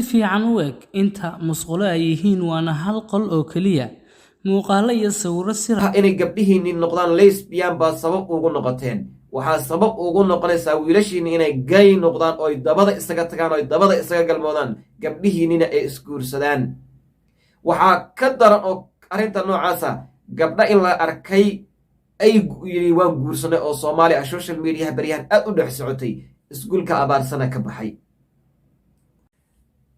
Fiican u eg inta musqulo ay yihiin, waana hal qol oo keliya. Muuqaalo iyo sawirro si Inay gabdhihiinni noqdaan lesbian baa sabab ugu noqoteen. Waxaa sabab ugu noqonaysaa wiilashiinni inay gay noqdaan, oy dabada isaga tagaan, oy dabada isaga galmoodaan, gabdhihiinnina ay isguursadaan. Waxaa ka daran oo arrinta noocaasa gabdha in la arkay ay yidhi "Waan guursanay" oo Soomaali ah, social mediaha baryahan aad u dhex socotay, iskuulka Abaarsana ka baxay.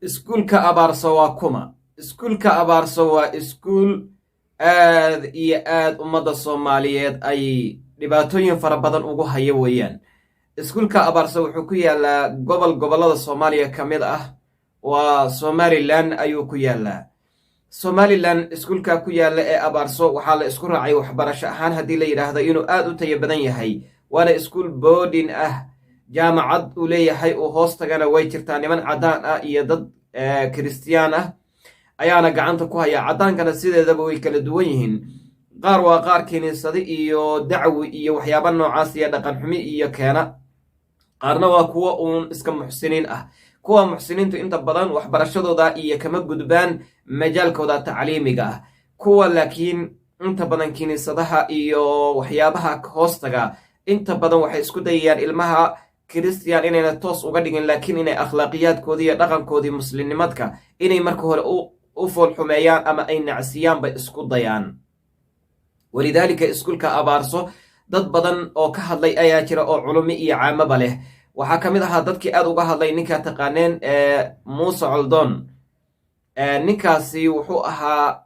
Iskuulka Abaarso waa kuma? Iskuulka Abaarso waa iskuul aad iyo aad ummadda Soomaaliyeed ay dhibaatooyin fara badan ugu haya weeyaan. Iskuulka Abaarso wuxuu ku yaalaa gobol gobollada Soomaaliya ka mid ah, waa Somaliland ayuu ku yaalaa. Somaliland iskuulka ku yaalla ee Abaarso waxaa la isku raacay waxbarasho ahaan haddii la yidhaahdo inuu aad u tayo badan yahay, waana iskuul boarding ah. Jaamacad uu leeyahay uu hoos tagana way jirtaa. Niman caddaan ah iyo dad Kiristiyaan ah ayaana gacanta ku haya. Caddaankana sideedaba way kala duwan yihiin. Qaar waa qaar kiniisadi iyo dacwi iyo waxyaaba noocaas iyo dhaqan xumi iyo keena, qaarna waa kuwa uun iska muxsiniin ah. Kuwa muxsiniintu inta badan waxbarashadooda iyo kama gudbaan majaalkooda tacliimiga ah. Kuwa laakiin inta badan kiniisadaha iyo waxyaabaha hoostaga inta badan waxay isku dayayaan ilmaha Christian inayna toos uga dhigin, laakiin inay akhlaaqiyaadkoodii iyo dhaqankoodii muslimnimadka inay marka hore u foolxumeeyaan ama ay nacsiyaan bay isku dayaan. Walidaalika iskuulka Abaarso dad badan oo ka hadlay ayaa jira oo culumi iyo caamaba leh. Waxaa ka mid ahaa dadkii aad uga hadlay ninkaa taqaaneen Muuse Coldoon. Ninkaasi wuxuu ahaa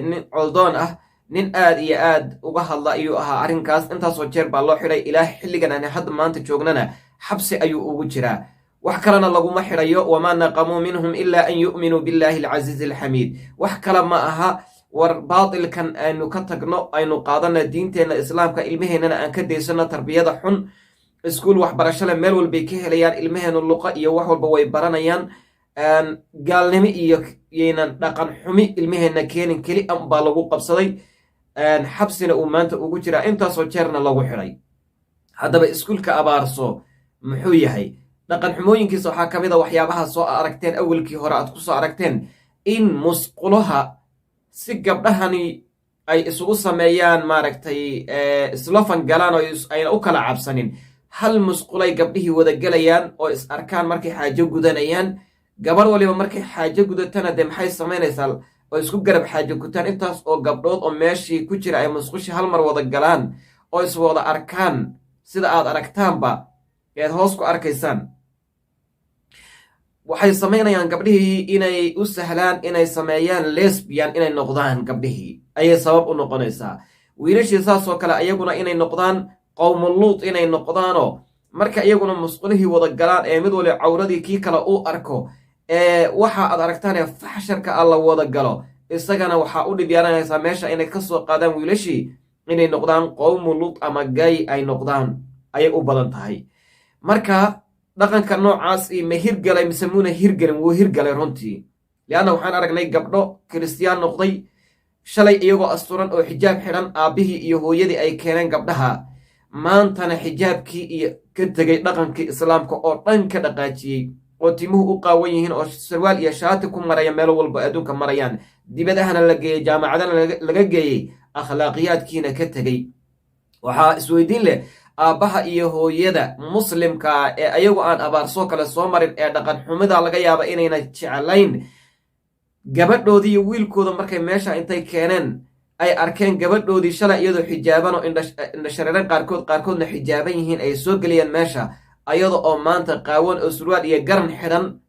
nin Coldoon ah, nin aad iyo aad uga hadla ayuu ahaa arrinkaas. Intaasoo jeer baa loo xidhay, ilaa xilligan aan hadda maanta joognana xabsi ayuu ugu jiraa. Wax kalena laguma xidhayo: وما نقموا منهم إلا أن يؤمنوا بالله العزيز الحميد. Wax kale ma aha. War baatilkan aynu ka tagno, aynu qaadana diinteenna Islaamka, ilmaheennana aan ka daysano tarbiyada xun. Iskuul waxbarasho le meel walbay ka helayaan ilmaheenu, luqa iyo wax walba way baranayaan. Gaalnimo iyo yaynan dhaqan xumi ilmaheenna keenin. Keli an baa lagu qabsaday, xabsina uu maanta ugu jiraa, intaasoo jeerna lagu xidhay. Haddaba iskuulka Abaarso muxuu yahay? Dhaqan xumooyinkiisa waxaa ka mid a waxyaabaha soo aragteen awalkii hore aad ku soo aragteen, in musqulaha si gabdhahani ay isugu sameeyaan, maaragtay, isla fangalaan oo ayna u kala cabsanin, hal musqulay gabdhihii wada gelayaan oo is arkaan markay xaajo gudanayaan. Gabadh waliba markay xaajo gudatana dee maxay samaynaysaa? Oo isku garab xaajo gutaan. Intaas oo gabdhood oo meeshii ku jira ay musqushii hal mar wada galaan oo is wada arkaan, sida aad aragtaanba eed hoos ku arkaysaan, waxay samaynayaan gabdhihii inay u sahlaan inay sameeyaan lesbian inay noqdaan gabdhihii ayay sabab u noqonaysaa. Wiilashii saasoo kale ayaguna inay noqdaan qowmuluut inay noqdaanoo marka iyaguna musqulihii wada galaan ee mid wali cawradii kii kale u arko, ee waxa aad aragtaan ee faxsharka a la wada galo, isagana waxaa u dhib yeelanaysaa meesha inay ka soo qaadaan wiilashii inay noqdaan qowmu Luut ama gay ay noqdaan ayay u badan tahay. Marka dhaqanka noocaas ma hirgalay mise muuna hirgelin? Wuu hirgalay runtii, lianna waxaan aragnay gabdho Kiristiyaan noqday shalay iyagoo asturan oo xijaab xidhan, aabbihii iyo hooyadii ay keeneen gabdhaha, maantana xijaabkii iyo ka tegay dhaqankii Islaamka oo dhan ka dhaqaajiyey, oo timuhu u qaawan yihiin, oo sarwaal iyo shaati ku maraya meelo walba adduunka marayaan, dibadahana la geeyey, jaamacadana laga geeyey, akhlaaqiyaadkiina ka tegey. Waxaa isweydiin leh aabbaha iyo hooyada Muslimkaa ee ayagu aan Abaarsoo kale soo marin, ee dhaqan xumida laga yaaba inayna jeclayn gabadhoodii iyo wiilkooda, markay meesha intay keeneen ay arkeen gabadhoodii shalay iyadoo xijaaban oo indhashareeran, qaarkoodna xijaaban yihiin, ay soo geliyeen meesha ayada oo maanta qaawan oo surwaal iyo garan xidhan,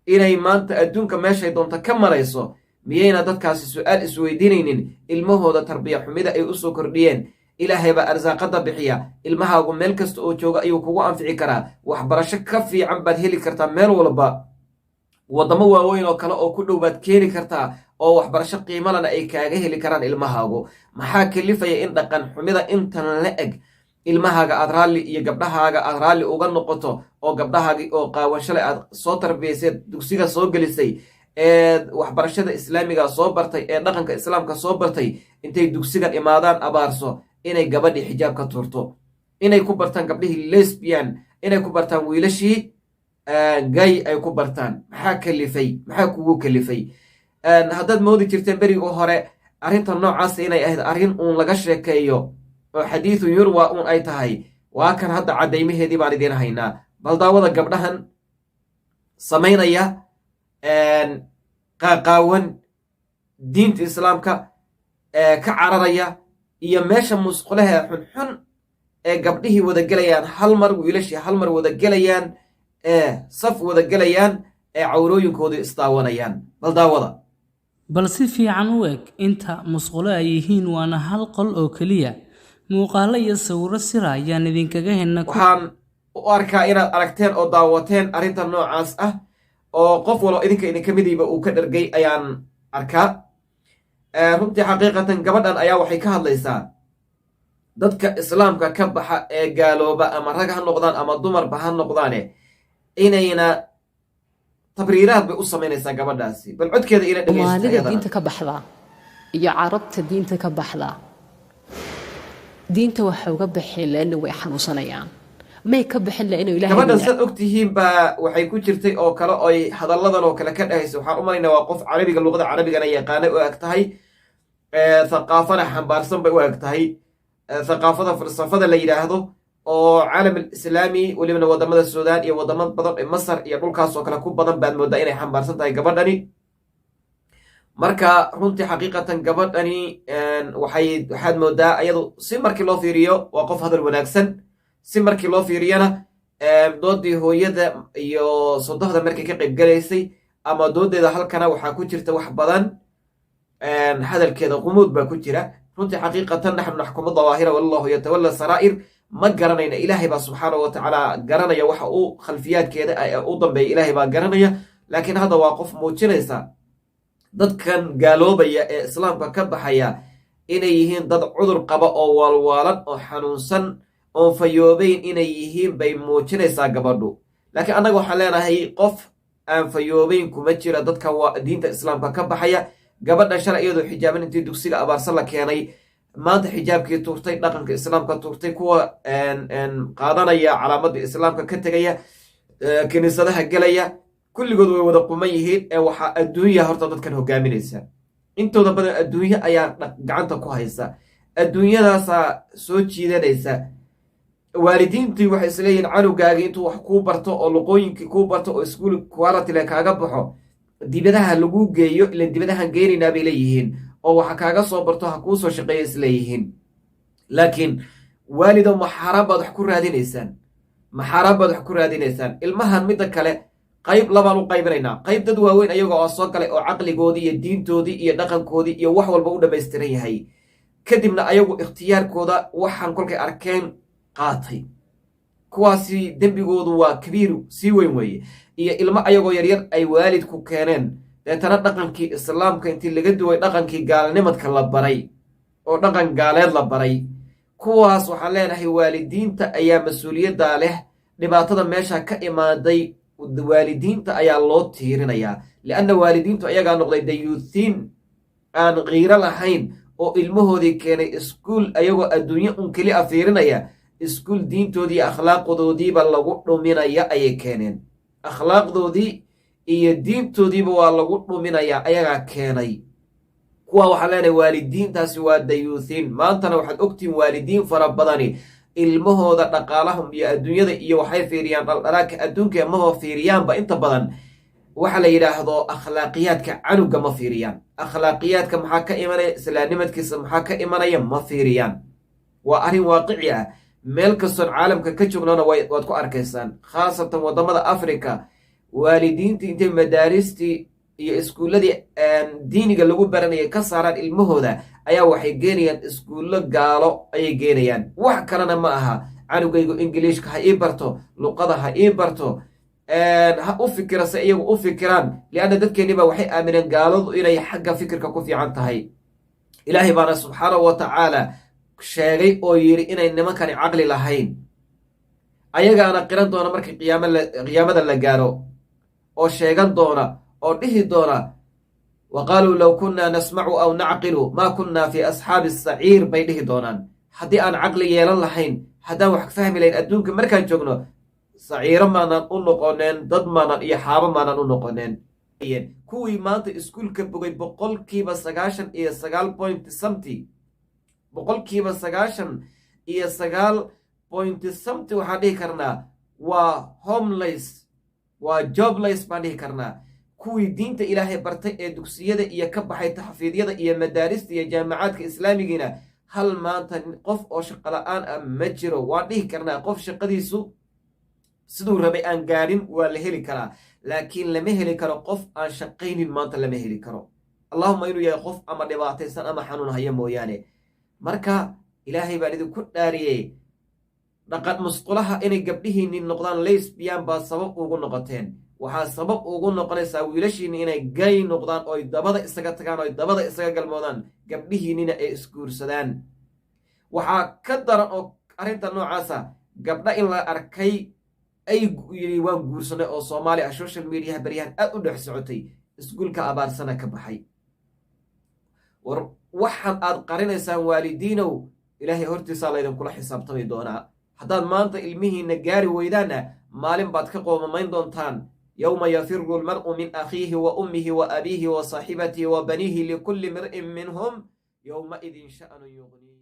inay maanta adduunka meeshay doonto ka marayso, miyayna dadkaasi su-aal isweydiinaynin ilmahooda tarbiya xumida ay usoo kordhiyeen? Ilaahay baa arsaaqada bixiya. Ilmahaagu meel kasta oo jooga ayuu kugu anfici karaa. Waxbarasho ka fiican baad heli kartaa meel walba. Waddamo waaweyn oo kale oo ku dhow baad keeni kartaa oo waxbarasho qiimalana ay kaaga heli karaan ilmahaagu. Maxaa kalifaya in dhaqan xumida intan la eg ilmahaaga aad raalli iyo gabdhahaaga aad raalli uga noqoto, oo gabdhahaagii oo qaawan shalay aad soo tarbiyaysay, dugsiga soo gelisay, ee waxbarashada Islaamiga soo bartay, ee dhaqanka Islaamka soo bartay, intay dugsigan imaadaan Abaarso inay gabadhii xijaab ka tuurto, inay ku bartaan gabdhihii lesbian, inay ku bartaan wiilashii Gay ay ku bartaan. Maxaa kalifay? Maxaa kugu kalifay? Haddaad moodi jirteen berigii hore arrinta noocaas inay ahayd arrin uun laga sheekeeyo oo حديث يروى uun ay tahay, waa kan hadda caddaymaheedii baan idiin haynaa. Bal daawada gabdhahan samaynaya qaaqaawan, diinta Islaamka ka cararaya, iyo meesha musqulaha xunxun ee gabdhihii wada gelayaan hal mar, wiilashii hal mar wada gelayaan, ee saf wada gelayaan, ee cawrooyinkoodu isdaawanayaan. Bal daawada. Bal si fiican u eg inta musqulo ay yihiin, waana hal qol oo keliya. Muuqaalo iyo sawirro sira ayaan idinkaga helna. Waxaan u arkaa inaad aragteen oo daawateen arrinta noocaas ah, oo qof waloo idinka idinka midiiba uu ka dhargay ayaan arkaa. Runtii xaqiiqatan gabadhan ayaa waxay ka hadlaysaa dadka Islaamka ka baxa ee gaalooba, ama rag ha noqdaan ama dumarba ha noqdaane, inayna tabriiraad bay u samaynaysaa gabadhaasi. Bal codkeeda ila Soomaalida dhegeysta. diinta ka baxdaa iyo Carabta diinta ka baxdaa, diinta waxay uga baxeen laana way xanuunsanayaan, may ka bixin laano Ilaahay Gabadhan saad og tihiin baa waxay ku jirtay oo kale oy hadalladan oo kale ka dhahaysa. Waxaan u malaynaa waa qof Carabiga, luqada Carabigana yaqaanay u eg tahay, thaqaafana xambaarsan bay u eg tahay, thaqaafada falsafada la yidhaahdo oo caalam Islaami, welibana wadamada Suudaan iyo wadamo badan ee Masar iyo dhulkaas oo kale ku badan baad moodaa inay xambaarsan tahay gabadhani. Marka runtii xaqiiqatan gabadhani waxaad moodaa iyadu si markii loo fiiriyo waa qof hadal wanaagsan, si markii loo fiiriyana doodii hooyada iyo sodohda markay ka qayb galaysay ama doodeeda halkana waxaa ku jirta wax badan, hadalkeeda qumuud baa ku jira. Runtii xaqiiqatan نحن نحكم الظواهر والله يتولى السرائر. Ma garanayna, Ilaahay baa subxaanahu watacaala garanaya waxa uu khalfiyaadkeeda u dambeeya, Ilaahay baa garanaya. Laakiin hadda waa qof muujinaysa dadkan gaaloobaya ee Islaamka ka baxaya inay yihiin dad cudur qaba oo waalwaalan oo xanuunsan oon fayoobeyn inay yihiin bay muujinaysaa gabadhu. Laakiin annaga waxaan leenahay qof aan fayoobeyn kuma jira dadka waa diinta Islaamka ka baxaya. Gabadha shalay iyadoo xijaaban intii dugsiga Abaarsa la keenay, maanta xijaabkii tuurtay, dhaqanka Islaamka tuurtay, kuwa qaadanaya calaamadda Islaamka ka tegaya, kiniisadaha gelaya, kulligood way wada quman yihiin. Ee waxaa adduunya horta dadkan hogaaminaysa, intooda badan adduunye ayaa gacanta ku haysa, adduunyadaasaa soo jiidanaysa. Waalidiintii waxay isleeyihiin canugaagii intuu wax kuu barto oo luqooyinkii kuu barto oo iskuul quality le kaaga baxo, dibadaha lagu geeyo, ilan dibadahan geenaynaa bay leeyihiin, oo waxa kaaga soo barto, ha kuu soo shaqeeya isleeyihiin. Laakiin waalidow, ma xaaraan baad wax ku raadinaysaan? Ma xaaraan baad wax ku raadinaysaan ilmahan? Midda kale, qayb labaan u qaybinaynaa. Qayb dad waaweyn ayaga oo soo galay oo caqligoodii iyo diintoodii iyo dhaqankoodii iyo wax walba u dhammaystiran yahay, kadibna ayagu ikhtiyaarkooda waxaan kolkay arkeen qaatay, kuwaasi dembigoodu waa kabiiru, sii weyn weeye. Iyo ilmo ayagoo yaryar ay waalidku keeneen, deetana dhaqankii Islaamka intii laga duway dhaqankii gaalnimadka la baray oo dhaqan gaaleed la baray, kuwaas waxaan leenahay waalidiinta ayaa mas-uuliyaddaa leh. Dhibaatada meesha ka imaaday waalidiinta ayaa loo tiirinayaa, lianna waalidiintu ayagaa noqday dayuuthiin aan kiiro lahayn oo ilmahoodii keenay iskuul ayagoo adduunyo un keli a fiirinaya. Iskuul diintoodii iyo akhlaaqdoodiiba lagu dhuminaya ayay keeneen, akhlaaqdoodii iyo diintoodiiba waa lagu dhuminayaa ayagaa keenay. Kuwa waxaan leenahay waalidiintaasi waa dayuuthiin. Maantana waxaad ogtihiin waalidiin fara badani ilmahooda dhaqaalahum iyo adduunyada iyo waxay fiiriyaan dhaldhalaanka adduunka, maba fiiriyaanba inta badan waxa la yidhaahdo akhlaaqiyaadka canuga ma fiiriyaan. Akhlaaqiyaadka maxaa ka imanaya, islaamnimadkiisa maxaa ka imanaya, ma fiiriyaan. Waa arrin waaqici ah, meel kastoon caalamka ka joognana waad ku arkaysaan, khaasatan waddamada Africa. Waalidiintii intay madaaristii iyo iskuulladii diiniga lagu baranayay ka saaraan ilmahooda ayaa waxay geenayaan iskuullo gaalo ayay geenayaan. Wax kalena ma aha, canugaygu Ingiliishka ha ii barto, luqada ha ii barto, ha u fikira se iyagu u fikiraan, lianna dadkeenni ba waxay aamineen gaaladu inay xagga fikirka ku fiican tahay. Ilaahay baana subxaanahu wa tacaala sheegay oo yidhi inay nimankani caqli lahayn, ayagaana qiran doona markii qiyaamada la gaaro oo sheegan doona oo dhihi doona وقالوا لو كنا نسمع أو نعقل ما كنا في أصحاب السعير bay dhihi doonaan. Haddii aan caqli yeelan lahayn, haddaan wax fahmi lahayn adduunka markaan joogno. Saciiro maanaan u noqoneen, dad maanaan iyo xaabo maanaan u noqoneen. Kuwii maanta iskuulka bogay 99 point something, 99 point something waxaan dhihi karnaa waa homeless, waa jobless baan dhihi karnaa. Kuwii diinta Ilaahay bartay ee dugsiyada iyo ka baxay taxfiidyada iyo madaarista iyo jaamacaadka islaamigiina, hal maanta qof oo shaqo la'aan ah ma jiro waan dhihi karnaa. Qof shaqadiisu siduu rabay aan gaadhin waa la heli karaa, laakiin lama heli karo qof aan shaqaynin. Maanta lama heli karo, allahuma inuu yahay qof ama dhibaataysan ama xanuun haya mooyaane. Marka Ilaahay baan idinku dhaariyey, dhaqan musqulaha inay gabdhihiinni noqdaan lesbian baa sabab ugu noqoteen. Waxaa sabab ugu noqonaysaa wiilashiinni inay gay noqdaan, oy dabada isaga tagaan, oy dabada isaga galmoodaan, gabdhihiinnina ay isguursadaan. Waxaa ka daran oo arrinta noocaasa gabdha in la arkay ay yidhi "Waan guursanay" oo Soomaali ah, social mediaha baryahan aad u dhex socotay, iskuulka Abaarsana ka baxay. War waxaan aad qarinaysaan, waalidiinow, Ilaahay hortiisaa laydinkula xisaabtami doonaa. Haddaad maanta ilmihiinna gaari weydaanna, maalin baad ka qoomamayn doontaan. Yowma yafiru almar'u min akhiihi wa ummihi wa abiihi wa saaxibatihi wa baniihi, likulli imri'in minhum yowmaidin sha'nun yughniih.